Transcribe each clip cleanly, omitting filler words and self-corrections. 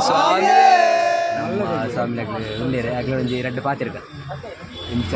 ಸ್ವಾಮಿ. ನಮ್ಮ ಸ್ವಾಮಿನಕ್ಲು ಉಲ್ಲೇರೆ, ಅಗ್ಲ ಒಂಜಿ ರಡ್ಡ್ ಪಾತೆರ್ಗ ಇಂಚ.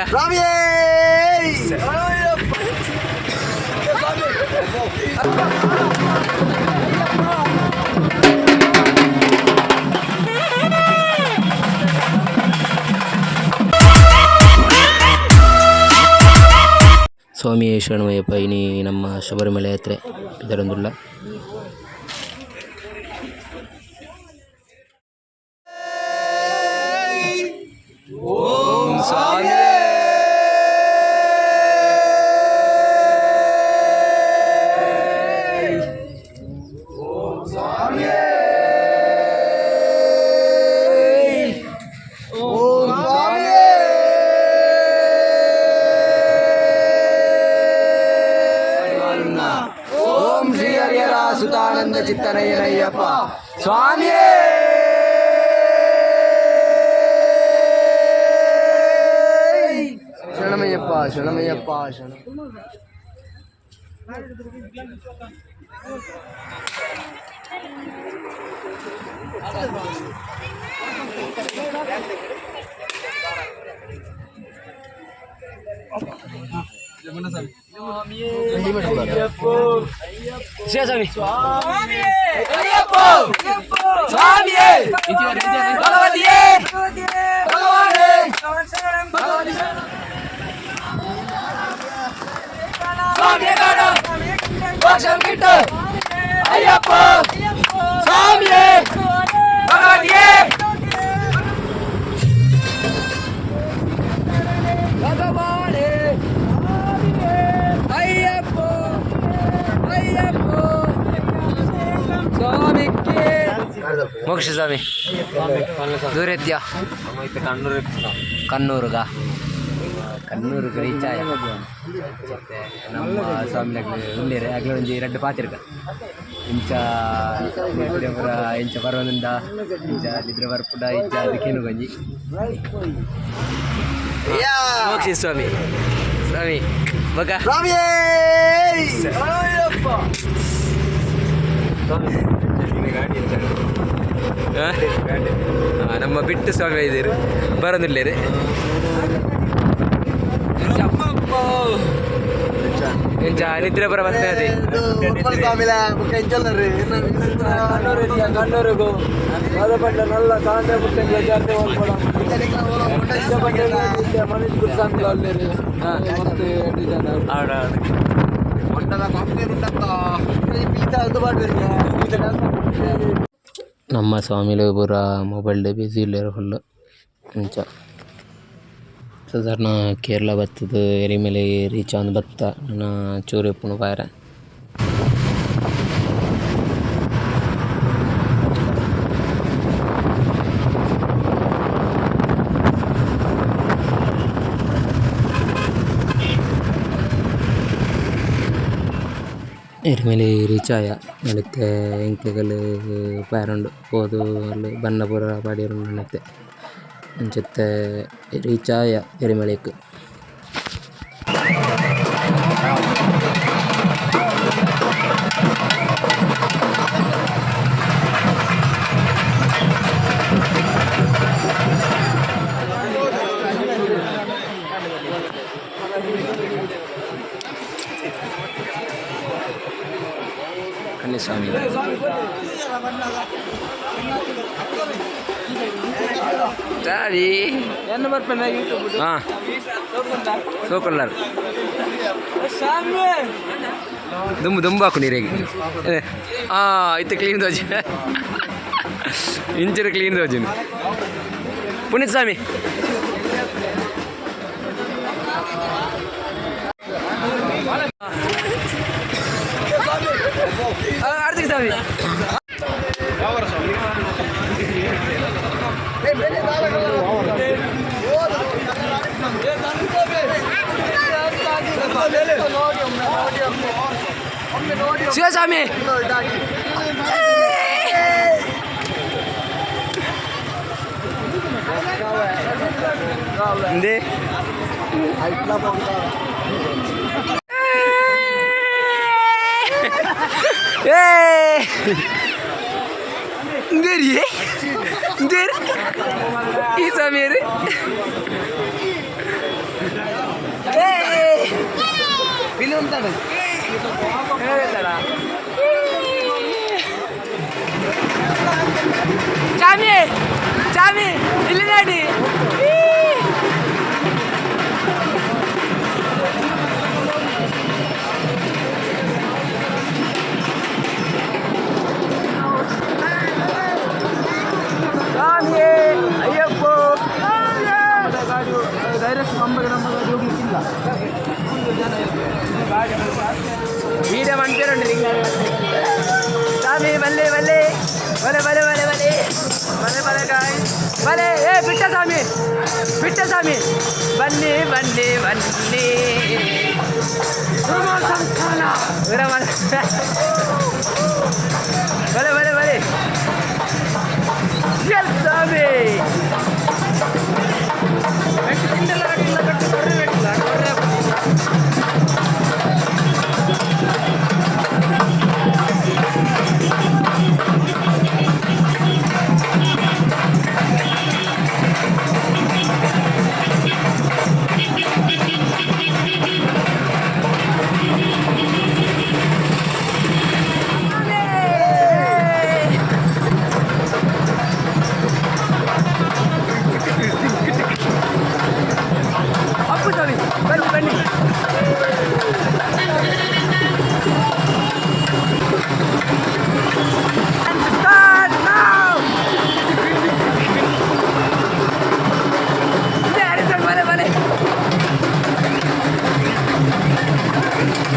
ಸ್ವಾಮಿ ಸ್ವಾಮಿ ಶರಣಮಯ್ಯಪ್ಪ. ಇನಿ ನಮ್ಮ ಶಬರಿಮಲೆ ಯಾತ್ರೆ ಪಿದರೊಂದುಲ್ಲ. ಓಂ ಸ್ವಾಮಿ. ಓಂ ಶ್ರೀ ಹರಿಹರ ಸುತಾನಂದ ಚಿತ್ತನಯ್ಯನಯ್ಯಪ್ಪ ಸ್ವಾಮಿಯೇ. ಶರಣಮಯ್ಯಪ್ಪ, ಶರಣಮಯ್ಯಪ್ಪ, ಶರಣ. ಶಿವಸ್ವಾಮಿ, ಅಯ್ಯಪ್ಪ ಸ್ವಾಮಿಯೇ, ಭಗವತಿಯೇ, ಭಗವಾನೇ, ಭಗವತಿ ಸ್ವಾಮಿಯೇ ಕಾಣ ಮೋಕ್ಷಂ ಕಿಟ್ಟು. ಅಯ್ಯಪ್ಪ ಸ್ವಾಮಿಯೇ, ಭಗವತಿಯೇ, ಭಗವಾನೇ, ಅಯ್ಯಪ್ಪ, ಅಯ್ಯಪ್ಪ ಸ್ವಾಮಿಗೆ ಮೋಕ್ಷ ಸ್ವಾಮಿ. ದೂರ ಕಣ್ಣೂರುಗ, ಕಣ್ಣೂರುಗ ರೀಚ್ ಆಯ. ನಮ್ಮ ಸ್ವಾಮಿನಕ್ಲು ಉಲ್ಲೇರೆ, ಅಗ್ಲ ಒಂಜಿ ರಡ್ಡ್ ಪಾತೆರ್ಗ ಇಂಚ. ನಿದ್ರೆ ಪೂರ ಇಂಚ ಬರೋನಿಂದ ಇಂಚ ನಿದ್ರೆ ಬರ್ಪುಡ ಇಂಚ ಅದಕ್ಕೇನು ಗಂಜಿ. ಮೋಕ್ಷ ಸ್ವಾಮಿ, ಸ್ವಾಮಿ ಬಗ. ಸ್ವಾಮಿಯೇ. ಆ? ಆ, ನಮ್ಮ ಬಿಟ್ಟು ಸ್ವಾಮಿ ಇದ್ದೀರು ಬರೋದಿಲ್ಲೇರಿ. ಎಂಚ ನಿದ್ರೆ ಬರ ಬರ್ತದೆ ಅದೇ. ಕಣ್ಣೂರಿಗೂ ನಲ್ಲ ಕಾಂಡೆ ಜಾತ್ರೆ. ಮನೀಶ್ ಗುರುಸ್ವಾಮಿ ಅಲ್ಲಿ. ಹೌದೌದು. ನಮ್ಮ ಸ್ವಾಮಿಲು ಪೂರ ಮೊಬೈಲ್ಡ್ ಬಿಸಿ ಉಲ್ಲೆರ್ ಫುಲ್ಲು ಅಂಚ. ಸಾಧಾರಣ ಕೇರಳ ಬತ್ತುದು ಎರಿಮೆಲೆ ರೀಚ್ ಆವೊಂದು ಬತ್ತ. ನನ ಚೂರು ಇಪ್ಪುಂಡು ಪೋಯೆರೆ. ಎರಿಮೆಲೆ ರೀಚ್ ಆಯ. ನೆಲತ್ತೆ ಎಂಕ್ಲೆಗಲ್ ಪೋಯೆರೆ ಉಂಡು. ಪೋದು ಅಲ್ಲು ಬಣ್ಣ ಪೂರ ಪಾಡ್ಯೆರೆ ಉಂಡು ನೆತ್ತೆ. ಅಂಚ ಇತ್ತೆ ರೀಚ್ ಆಯ ಎರಿಮಲೆಕ್. ಕನ್ನಿಸ್ವಾಮಿ ಸರಿ. ಹಾಂ, ಸೋಕುಲ್ಲಾರ್ ದುಂಬು ದುಂಬು ಹಾಕು ನೀರಿಗೆ. ಹಾಂ, ಇತ್ತೆ ಕ್ಲೀನ್ ದೋಜಿ, ಇಂಚಿನ ಕ್ಲೀನ್ ದೋಜಿನ. ಪುನೀತ್ ಸ್ವಾಮಿ. ಹಾರ್ದಿಕ್ ಸ್ವಾಮಿ. ಶಿವಸ್ವಾಮಿ. ಇಂದೇ. ಏ ಇಂದೇರಿ, ಇಂದೇರಿ ಈ ಸ್ವಾಮಿಯರು. ಬಿಲ್ ಅಂತಾನೆ. ಚಾಮಿ, ಚಾಮಿ, ಇಲ್ಲಿ ನೋಡಿ. ಸ್ವಾಮಿಯೇ ಅಯ್ಯಪ್ಪ. ಡೈರೆಕ್ಟ್ ಕಂಬಗೆ ನಮ್ಮ ಗಾಡಿ ಹೋಗ್ಲಿಕ್ಕಿಲ್ಲ. ವೀಡಿಯೋ ಮಾಡ್ತೀರಂడి ನಿಂಗೆ. ಸ್ವಾಮಿ, ಬಲ್ಲೆ ಬಲ್ಲೆ ಬಲೆ ಬಲೆ ಬಲೆ ಬಲೆ ಬಲೆ ಬಲೆ ಗಾಯ್ ಬಲೆ. ಏ ಬಿಟ್ಟ ಸ್ವಾಮಿ, ಬಿಟ್ಟ ಸ್ವಾಮಿ. ಬನ್ನಿ ಬನ್ನಿ ಬನ್ನಿ. ಸಂಸ್ಥಾನ ಬಲೆ ಬಲೆ ಬಲೆ. ಎಸ್ ಸ್ವಾಮಿ. ಅಪ್ಪು ಸ್ವಾಮಿ, ಬನ್ನಿ ಬನ್ನಿ. Start now! ಇದೆ ಹರಿಸನ್, ಬಲೆ ಬಲೆ.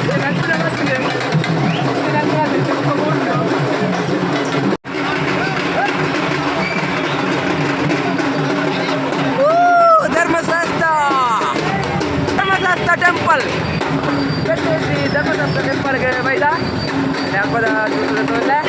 ಇದೆ ನಲ್ಪುನ ಬರ್ತದೆ. ಇದೆ ನಲ್ಪುನ ಬರ್ತದೆ. ತುಂಬ ಧರ್ಮಶಾಸ್ತ್ರ, ಧರ್ಮಶಾಸ್ತ್ರ ಟೆಂಪಲ್. ಶ್ರೀ ಧರ್ಮಶಾಸ್ತ್ರ ಟೆಂಪಲ್ಗೆ ಬೈದ ಹಬ್ಬದ ತೋಲೆ.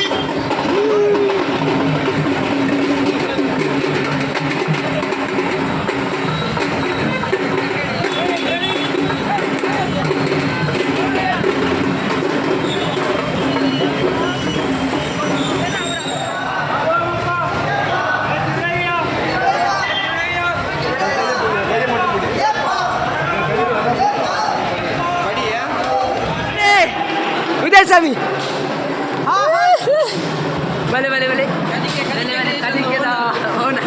ಉದಯ ಸ್ವಾಮಿ, ಬಲೆ ಬಲೆ ಬಲೆ ಬಲೆ ಬಲೆ. ಕಲಿಕೆದ ಅವನ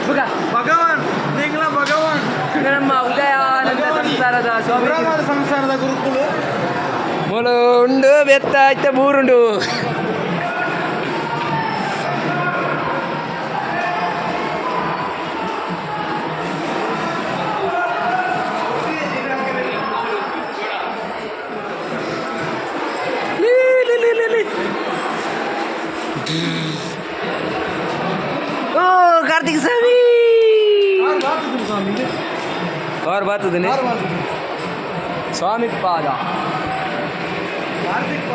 ಬುಗ. ಭಗವಾನ್ ನಿಂಗ್ಲ ಭಗವಾನ್. ಇದು ನಮ್ಮ ಉದಯಾನಂದ ಸಂಸಾರದ ಸ್ವಾಮಿ. ಪುರಾಣದ ಸಂಸಾರದ ಗುರುಕುಲು. ಮೂಲು ಉಂಡು ಬೆತ್ತ ಐತೆ ಬೂರುಂಡು. ಲೀ, ಲೀ, ಲೀ, ಲೀ, ಲೀ. ಓ ಕಾರ್ತಿಕ್ ಸ್ವಾಮಿ. ಸ್ವಾಮಿ. ಕಾರ್ ಬಾತದನೆ. ಸ್ವಾಮಿ ಪಾದ. ಕಾರ್ತಿಕ್.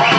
ಓ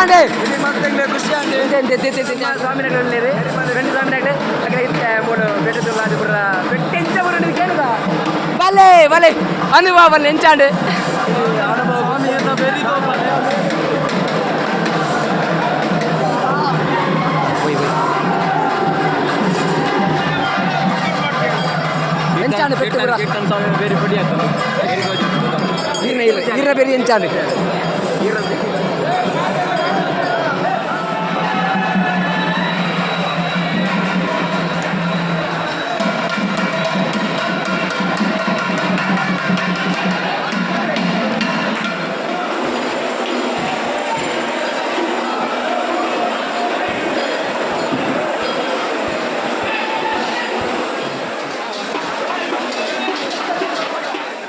ಎಂಚಾಂಡೆ? ಖುಷಿ ಆಂಡ್. ಸ್ವಾಮಿನಗರ రెండు ಸ್ವಾಮಿನಗರ ಅక్కడ ಮೂಡು ಬೆಟ್ಟದ ಅದು ಪೂರ ಬೆಟ್ಟ ಎಂಚ ಬರೋಣ ಕೇಳುದ. ಬಲೆ ಬಲೆ ಅನುಭವ ಬಲ್ಲೆ ಎಂಚಾಂಡು? ಸ್ವಾಮಿ ಎಲ್ಲ ಬೆರಿ. ಹೋಯ್ ಹೋಯ್. ಎಂಚಾಂಡು ಪೆಟ್ಟು ಪೂರ? ಸ್ವಾಮಿ ಬೇರೆ ಪಡಿ ಆಗ್ತದೆ. ಈರ್ನ ಈರ್ನ ಈರ್ನ ಬೇರೆ ಎಂಚಾಂಡು?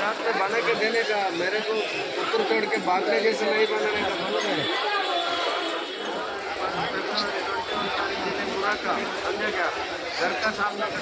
रास्ते बना के देने का मेरे को ऊपर चढ़ के भागने जैसे नहीं बनाने का, मालूम है? पूरा का समझे क्या? घर का सामने का।